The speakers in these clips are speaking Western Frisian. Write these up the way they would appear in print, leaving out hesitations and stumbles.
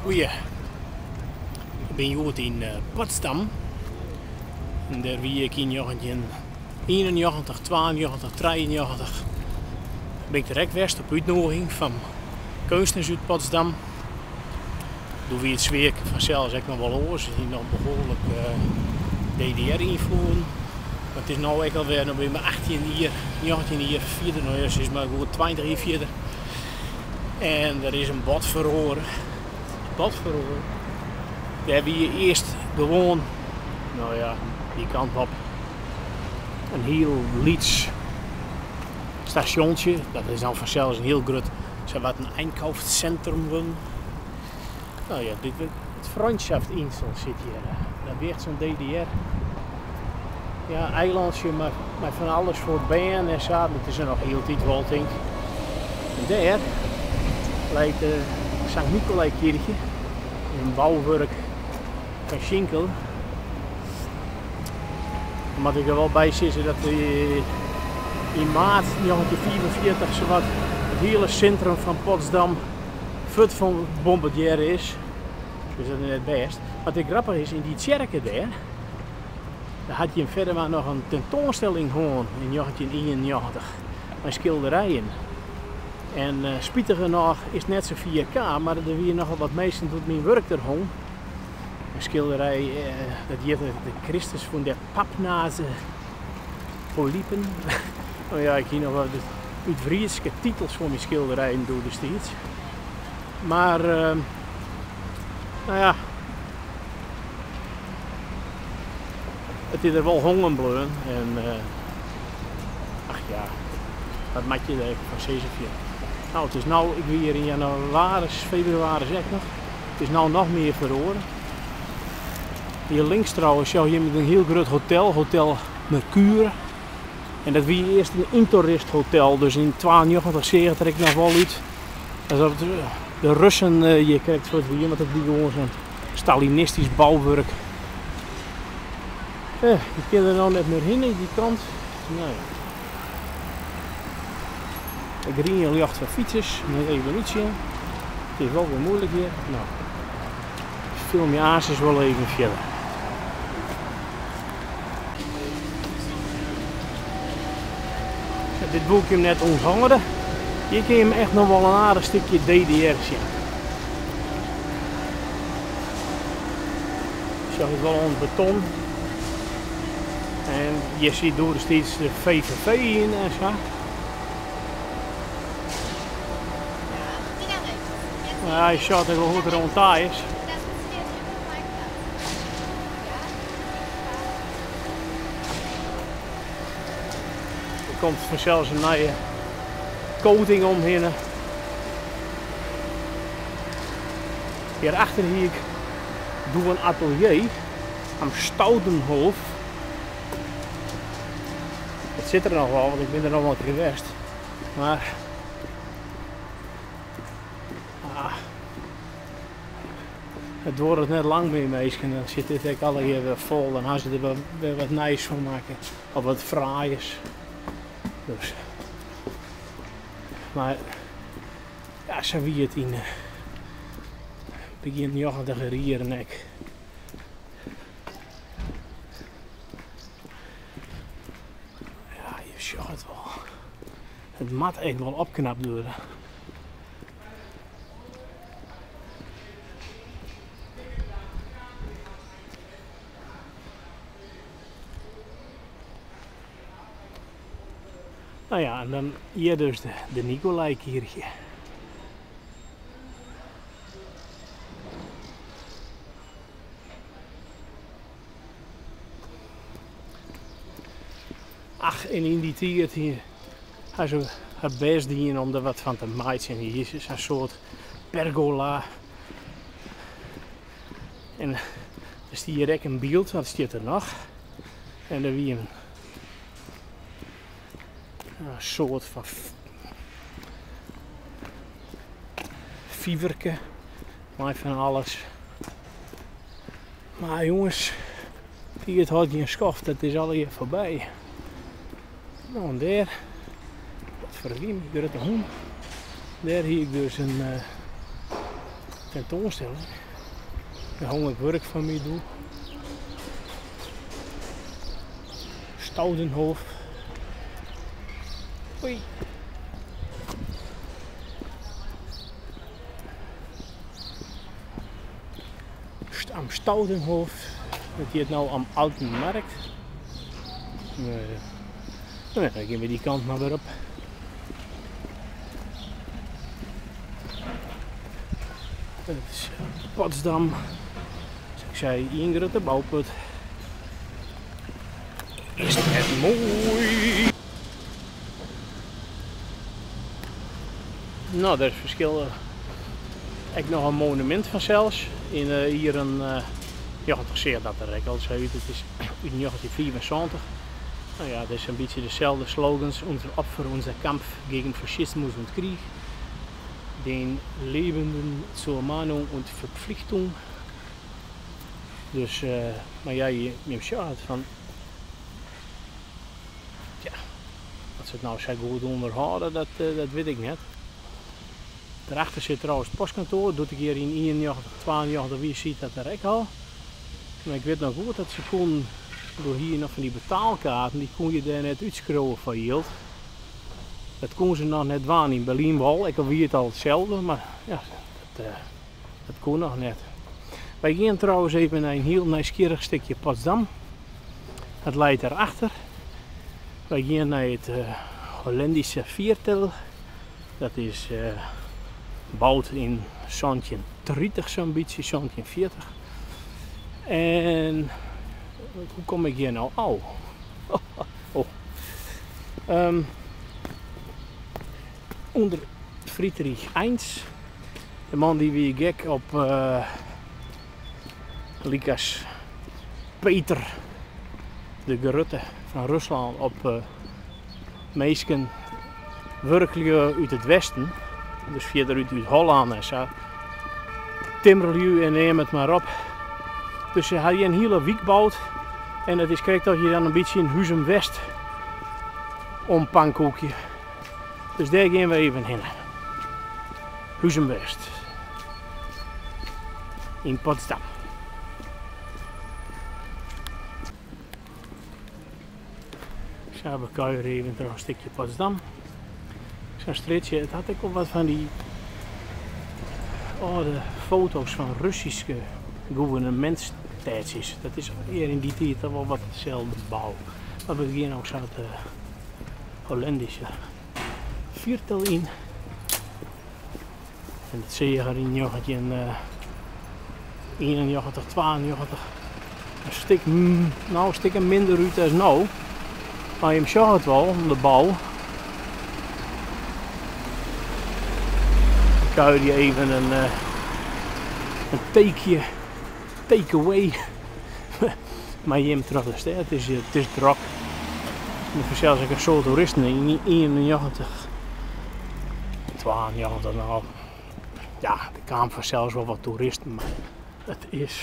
Goeie. Ik bin hjoed yn Potsdam. En dêr wie ik yn 1991, 92, 93 bin ik der ek west op útnoeging fan keunstners út Potsdam. Doe wie it sfearke fansels ek noch wol oars. It hie noch behoarlik DDR-ynfloeden. Mar it is no ek alwer, no binne we 18 jier, 19 jier fierder, no ja, sis mar goed 20 jier fierder. En der is in bot feroare. Bot feroare. Dêr wie earst gewoan, no ja, dy kant op, in hiel lyts stasjontsje. Dat is no fansels in hiel grut, sawat in Einkaufszentrum wurden. No ja, dit it Freundschaftsinsel sit hjir. Dat wie echt sa'n DDR ja, eilantsje mei, mei fan alles foar bern en sa. Dat is er noch hieltyd wol, tink. En dêr leit de Sankt Nikolaikirche, in bouwurk fan Schinkel. Dan moat ik der wol by sizze dat yn maart 1945 sawat it hiele sintrum fan Potsdam fuort fan bombardearre is. Dus dat is net bêst. Wat ek grappich is, yn dy tsjerke dêr, dêr hat Jim Feddema noch in tentoanstelling hân yn 1991 mei skilderijen. En spitigernôch is it net sa fier kaam, mar der wie nochal wat minsken doe't myn wurk der hong. In skilderij, dat hjitte de Christus von der Pappnase Polypen. Oh ja, ik hie noch wat útwreedske titels foar myn skilderijen doedestiids. Mar, no ja, it is der wol hongen bleaun en ach ja, wat moat je der ek fan sizze fierder. No, it is no, ik wie hjir yn jannewaris, febrewaris ek noch, it is no noch mear feroare. Hjir links trouwens sjoch jim in hiel grut hotel, Hotel Mercure. En dat wie earst in yntoeristhotel, dus yn 92 seach it der ek noch wol út asof de Russen hjir krekt fuort wiene, want it wie gewoan sa'n Stalinistysk bouwurk. Je kinne der no net mear hinne, dy kant. No ja. It grien ljocht foar fytsers, moat even útsjen. It is wol wer muoilik hjir. No, ik filmje aansens wol even fierder. Dit woe ik jim net ûnthâlde. Hjir kinne jim echt noch wol in aardich stikje DDR sjen. Sjoch it wol oan it beton. En hjir siet doedestiids de VVV yn en sa. Ja, je sjocht ek wol hoe't it der oan ta is. Der komt fansels in nije coating omhinne. Hjirachter hie ik doe in atelier am Staudenhof. Dat sit der noch wol, want ik bin der noch wol in kear west. Mar ah, it duorret net lang mear minsken, dan sit dit ek allegear wer fol. Dan ha se der wer wat nijs fan makke of wat fraaiers. Dus. Mar ja, sa wie it yn begjin njoggentiger jierren ek. Ja, je sjogge it wol. It moat ek wol opknapt wurde. Nou ja, en dan hjir dus de, de Nikolaikirche. Ach, en yn dy tiid hie ha se har bêst dien om der wat fan te meitsjen. Hjir is sa'n soart pergola. En der stie hjir ek in byld, dat stiet der noch. En der wie in soart fan fiverke mei fan alles. Mar jonges, tiid hâldt gjin skoft, it is allegear foarby. No en dêr, wat foar wyn, grutte hûn. Dêr hie ik dus in. Tentoanstelling. Dêr hong ek wurk fan my doe. Staudenhof. Oei. Am Staudenhof. Dat hjit no Am Alten Markt. No ja, dan gean we dy kant mar wer op. Dat is Potsdam. Sa't ik sei, ien grutte bouput. Is it net moai? No, der is ferskil ek noch in monumint fansels. Yn de jierren njoggentich seach dat der ek al sa út. It is út njoggentjinhûndertfiifensantich. No ja, it is in bytsje deselde slogans, Unser Opfer, unser Kampf gegen Faschismus und Krieg, den Lebenden zur Mahnung und Verpflichtung. Dus, mar ja, jim sjogge it fan, tja, dat se it no sa goed ûnderhâlde, dat wit ik net. Derachter sit trouwens it postkantoar. Doe't ik hjir yn ienennjoggentich, twaennjoggentich wie, siet dat der ek al. Mar ik wit noch goed dat se koenen, doe hie je noch fan dy betaalkaarten, dy koene je dêr net útskriuwe foar jild. Dat koene se noch net dwaan yn Berlyn wol, ek al wie it al itselde, mar ja, dat koe noch net. Wy gean trouwens even nei in hiel nijsgjirrich stikje Potsdam. Dat leit dêrachter. Wy gean nei it Holländische Viertel. Dat is boud yn santjintritich sa'n bytsje, santjinfjirtich. En hoe kom ik hjir no ôf? Oh. Under Friedrich I, de man dy wie gek op lykas Peter de Grutte fan Ruslân op minsken, wurklju út it westen, dus fierder út Hollân en sa, timmerlju en neam it mar op. Dus se ha hjir in hiele wyk boud en it is krekt of je dan in bytsje yn Huzum West ompankoekje. Dus dêr gean we even hinne. Huzum West yn Potsdam. Sa, we kuieren even troch in stikje Potsdam. Sa'n strjitsje, it hat ek wol wat fan dy âlde foto's fan Russyske gouvernementsstêdsjes. Dat is hjir yn dy tiid toch wol wat itselde bou. Mar we gean no sa it Holländische Viertel yn. En dat seach er yn 1991, 92 in stik, no, in stikken minder út as no. Mar jim sjogge it wol, de bou. Ik kuierje even in takeje, take-away mei jim troch de stêd. It is drok. En fansels ek in soad toeristen yn 91, 92 no. Ja, der kamen fansels wol wat toeristen, mar it is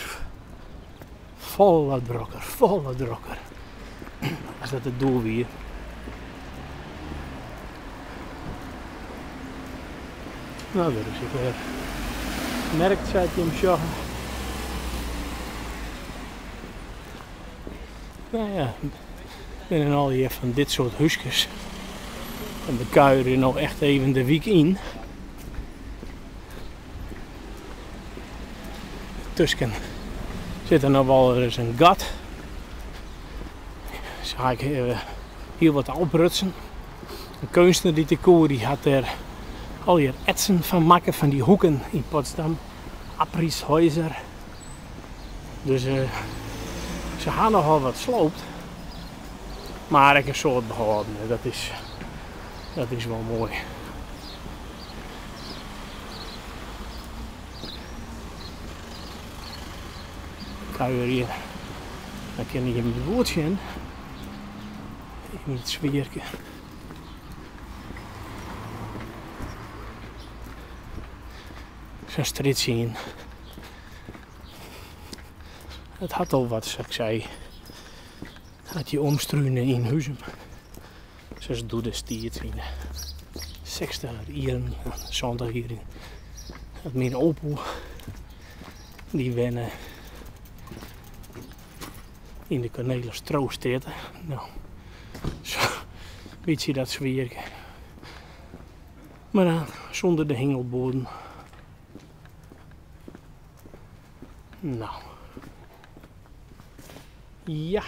folle drokker, folle drokker as dat it doe wie. No, dêr is ek wer merkt, sa't jim sjogge. No ja, binne allegear fan dit soart húskes. En we kuierje no echt even de wyk yn. Tusken sit der noch wol ris in gat. Se ha ek hiel wat ôfbrutsen. In keunstner dy't ik koe, dy hat dêr allegear etsen fan makke fan dy hoeken yn Potsdam. Abrisshäuser. Dus se ha nochal wat sloopt, mar ek in soad behâlden. Dat is wol moai. Kuierje, dan kinne jim it goed sjen. Yn it swierke. Sa'n strjitsje yn. It hat al wat, sa't ik sei, at je omstrune yn Huzum. Sa as doedestiids yn de sechstiger jierren, santich jierren, dat myn opoe. Dy wenne yn de Cornelis Trooststrjitte. No, sa bytsje dat sfearke. Mar dan sûnder de hingelboarden. No. Ja,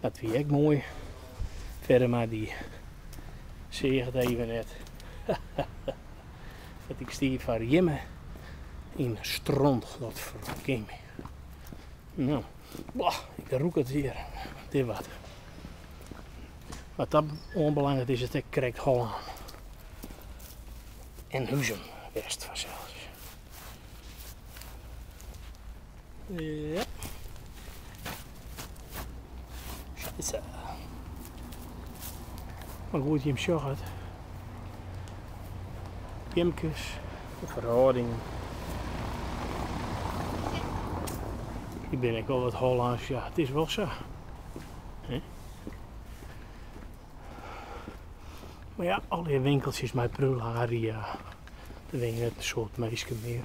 dat wie ek moai. Verder maar dy seach it even net. Dat ik stie foar jimme yn stront, dat ferkin my. No, bah, ik rûk it hjir. Dit wat. Wat dat oanbelanget is it ek krekt Hollân. En Huzum west fansels. Ja. Scheisse. Mar goed, jim sjogge it. Beamkes, de ferhâldingen. Dy binne ek wol wat Hollânsk, ja, it is wol sa. Mar ja, al dy winkeltsjes mei prularia, der wenje net in soad minsken mear.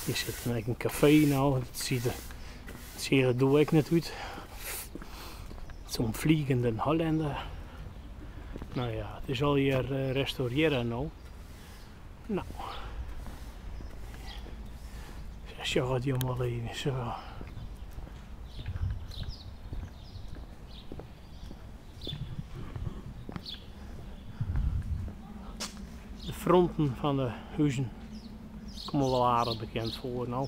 Hjir sit dan ek in kafee no, dat siet der, dat seach der doe ek net út. Zum Fliegenden Holländer. No ja, it is allegear restaurearre no. No, sjoch it jong wol even zo. De fronten fan de huzen komme wol aardich bekend foar no.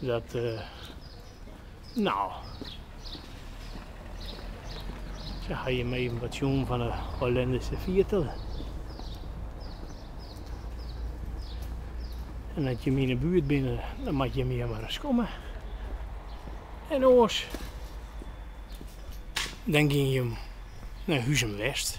Dat, uh, no, sa ha jim even wat sjoen fan de Holländische Viertel. En as jim yn 'e buert binne, dan moat jim hjir mar ris komme. En oars, dan gean jim nei Huzum West.